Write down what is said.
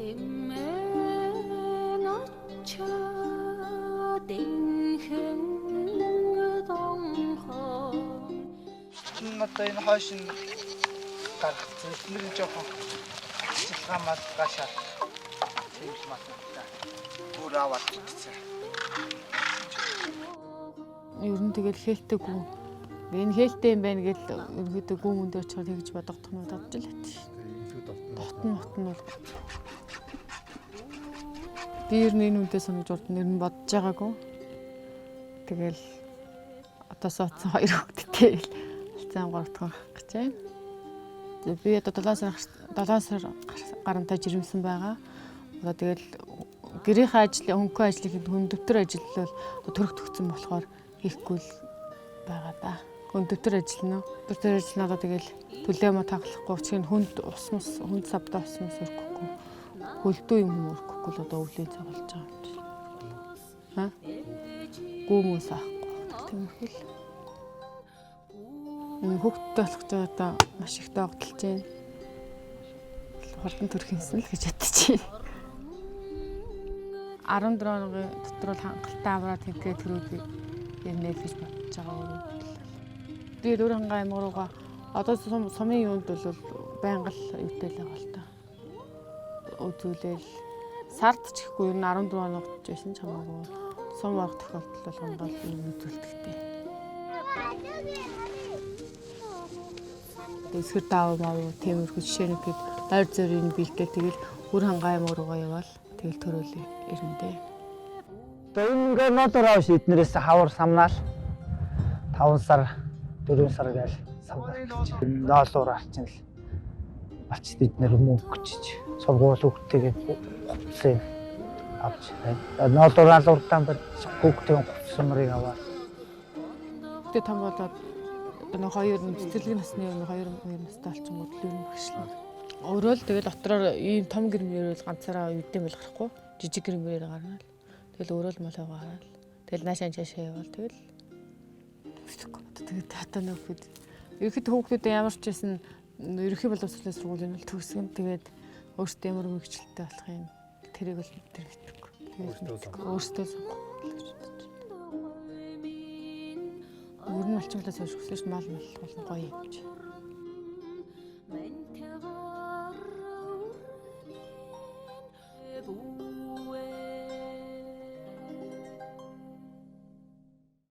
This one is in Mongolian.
Хэмээн очоод инхэн донхон. Энэ одоо энэ хойш нь гаргацсан. Эднэр нь жоохон ажиллагаа малгай шаардах. Тийм л малгай. Бүр аваад идсэн. Ер нь тэгэл хээлтэй гүн. Энэ хээлтэй юм байна гэл ерөнхийдөө гүн мөн дээр очихоор тэгж бодогдох нь бодож л байт. Дотн мотн бол би ер нь энэ үнтэй санаж урд нь ер нь бодож байгаагүй. Тэгэл одоо суудсан хоёр хүүхэдтэй л алцан гурав дахь гэж байна. Би одоо 7 сар 7 сар гарантай жирэмсэн байгаа. Одоо тэгэл гэрийнхээ ажил, хөнгөн ажлыг хөндөвтөр ажил бол төрөх төгцсөн болохоор хийхгүй л байгаа да. Хөндөвтөр ажиллана. Хөндөвтөр ажиллана, одоо тэгэл төлөө мо таглахгүй чинь хүнд ус мус, хүнд савдаа ус мус өргөхгүй. Хөлдөө юм юм өргөхгүй л одоо өвлийн цаг болж байгаа юм чи. Ха? Гүүмөөс авахгүй. Тиймэрхүү л. Хүүхдтэй болох ч одоо маш их догдолж байна. Хурдан төрөх юмсан л гэж бодож байна. 14 оногийн дотор бол хангалттай авраад тэнхээ төрөөд ирнэ л гэж бодож байгаа өөрөө. Тэгээд Өөрханга аймаг руугаа одоо сумын юунд бол байнга л юутай л байгаа л та. Үзүүлээл сард ч гэхгүй ер нь 14 оног ч байсан ч хамаагүй сум орох тохиолдол болгонд бол юм үзүүлдэгтэй. Өсгөр даав мав тиймэрхүү жишээнүүд ойр зөрийн бэлдээ тэгэл Үр хангай аймаг руугаа явбал тэгэл төрөөл ирнэ дээ. Одоо энэ ингээ ноолоор авш эднэрээс хавар самнаал 5 сар 4 сар гээл самнаа. Ноолоор арчин л бач эднэр мөнгө чиж сургууль хүүхдтэйгээ хувцсыг авч байна. Ноолоор алууртан барьж хүүхдийн хувцс мөрийг аваад. Тэгээ том болоод одоо нэг хоёр цэцэрлэг насны өмнө хоёр хоёр настай олчингууд л ер нь багшлаа. Өөрөө л тэгэл дотроор ийм том гэр мөрөөр л ганцаараа юудэм бол гарахгүй. Жижиг гэр мөрөөр гарна л. Тэгэл өөрөө л мал аваа хараад. Тэгэл наашаа цаашаа явбал тэгэл. Тэгээд одоо нөхөд ерөнхийдөө хүүхдүүдээ ямар ч байсан ерөнхий боловсролын сургуулийн л төгсгөн. Тэгээд өөртөө ямар мэргэжилтэй болох юм тэрийг бол тэр мэддэг. Өөртөө сонгох гэж бодож байна. Ер нь малчмалаас хойш өсөж мал мал болон гоё юм чи.